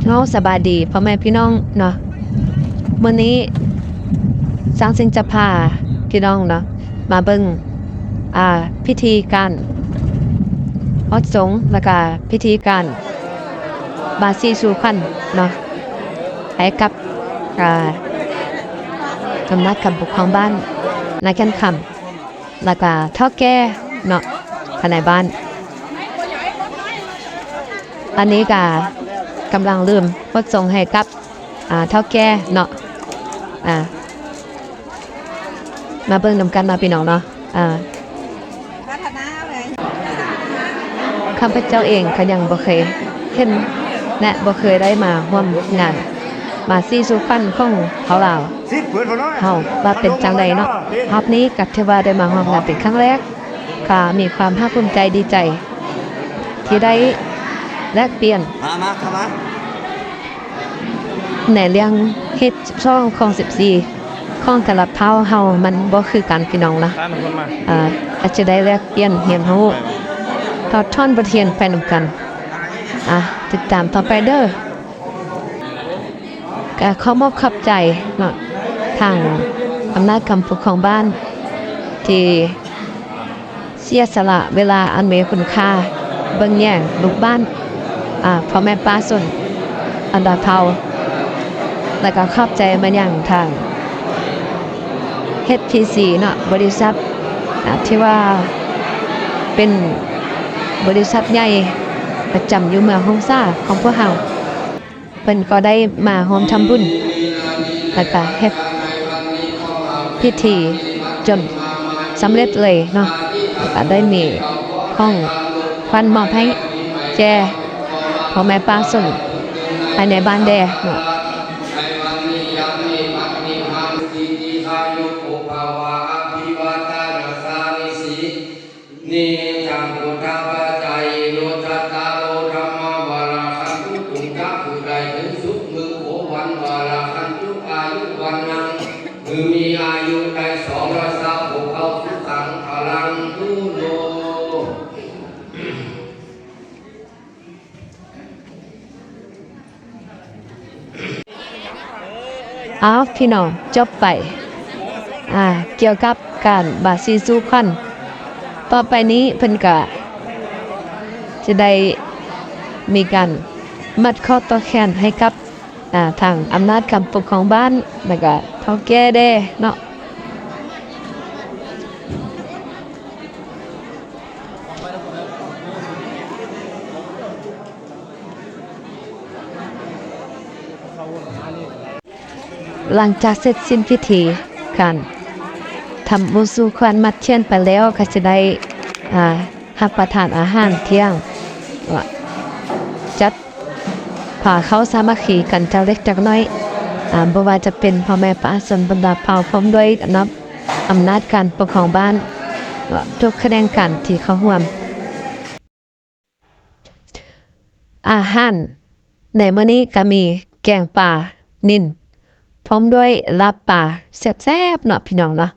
ເນາະ ສະບາຍດີພໍ່ແມ່ພີ່ນ້ອງເນາະ. ມື້ນີ້ຊ່າງຊິງຈະພາພີ່ນ້ອງເນາະ ມາເບິ່ງ ອ່າ ພິທີການຮອດສົງ ແລ້ວກະພິທີການບາສີສູ່ຂວັນເນາະ ໃຫ້ກັບ ອ່າ ອຳນາດການປົກຄອງບ້ານນາແກ່ນຄຳ ແລ້ວກະເຖົ້າແກ່ເນາະ ພາຍໃນບ້ານ. ອັນນີ້ກະກຳລັງເລີ່ມຮອດສົງໃຫ້ກັບ ອ່າ ເຖົ້າແກ່ເນາະ. ອ່າ ມາເບິ່ງນຳກັນເນາະ ພີ່ນ້ອງເນາະ. ອ່າ ຂ້າພະເຈົ້າເອງກໍຍັງບໍ່ເຄີຍເຫັນ ແລະ ບໍ່ເຄີຍໄດ້ມາຮ່ວມງານບາສີສູ່ຂວັນຂອງເຜົ່າລາວເຮົາວ່າເປັນຈັ່ງໃດເນາະ. ຮອບນີ້ກໍຖືວ່າໄດ້ມາຮ່ວມງານເປັນຄັ້ງແລກ ກໍມີຄວາມພາກພູມໃຈດີໃຈ ທີ່ໄດ້ແລກປ່ຽນ ມາ ມາ ເຂົ້າມາ ໃນເລື່ອງຮີດສິບສອງ ຄອງສິບສີ່ ຂອງແຕ່ລະເຜົ່າເຮົາມັນບໍ່ຄືກັນ ພີ່ນ້ອງນະ. ເອີ ອາດຈະໄດ້ແລກປ່ຽນຮຽນຮູ້ ຖອດຖອນບົດຮຽນໄປນຳກັນ. ອ່າ ຕິດຕາມຕໍ່ໄປເດີ້. ກະຂໍມອບຂອບໃຈເນາະ ທາງອຳນາດການປົກຄອງບ້ານ ທີ່ເສຍສະຫຼະເວລາອັນມີຄຸນຄ່າເບິ່ງແຍງລູກບ້ານ ອ່າ ພໍ່ແມ່ປະຊາຊົນບັນດາເຜົ່າ ແລະ ກໍຂອບໃຈມາຍັງທາງ ເອັດພີຊີ ເນາະ ບໍລິສັດ ອ່າ ທີ່ວ່າເປັນບໍລິສັດໃຫຍ່ປະຈຳຢູ່ເມືອງຫົງສາຂອງພວກເຮົາ. ເພິ່ນກໍໄດ້ມາຮ່ວມທຳບຸນ ແລ້ວກະເຮັດພິທີຈົນສຳເລັດເລີຍເນາະ ແລ້ວກະໄດ້ມີຂອງຂວັນມອບໃຫ້ແກ່ພໍ່ແມ່ປະຊາຊົນພາຍໃນບ້ານແດ່ເນາະ. ນິຈັງ ພຸດທະປັດຈາເຍໂນ ຈັດຕາໂລ ທຳມາ ວາລະຄັນຕຸ ຈົ່ງຈັກຄືໄດ້ເຖິງສຸກເມືອງໂຂວັນ ວາລະຄັນຕຸ ອາຍຸວັນນັງ ຄືມີອາຍຸໄດ້ສອງຮ້ອຍຊາວ ເຂົ້າສຸຂັງພະລັງ ໂຕໂນ. ອ້າວ ພີ່ນ້ອງ ຈົບໄປ ອ່າ ກ່ຽວກັບການບາສີສູ່ຂວັນ. ຕໍ່ໄປນີ້ເພິ່ນກະຈະໄດ້ມີການມັດຂໍ້ຕໍ່ແຂນໃຫ້ກັບ ອ່າ ທາງອຳນາດການປົກຄອງບ້ານ ແລ້ວກະເຖົ້າແກ່ແດ່ເນາະ. ຫຼັງຈາກເສັດສິ້ນພິທີການທຳບຸນສູ່ຂວັນມັດຂຽນໄປແລ້ວ ກໍຈະໄດ້ ອ່າ ຮັບປະທານອາຫານທ່ຽງ ຈັດ ພາເຂົ້າສາມັກຄີກັນຈັກເລັກຈັກນ້ອຍ ອາ ບໍ່ວ່າຈະເປັນພໍ່ແມ່ປະຊາຊົນບັນດາເຜົ່າ ພ້ອມດ້ວຍອຳນາດ ອຳນາດການປົກຄອງບ້ານ ແລະ ທຸກຂະແໜງການທີ່ເຂົ້າຮ່ວມ. ອາຫານໃນມື້ນີ້ກໍມີແກງປານິນ ພ້ອມດ້ວຍລາບປາແຊບໆ ເນາະ ພີ່ນ້ອງເນາະ.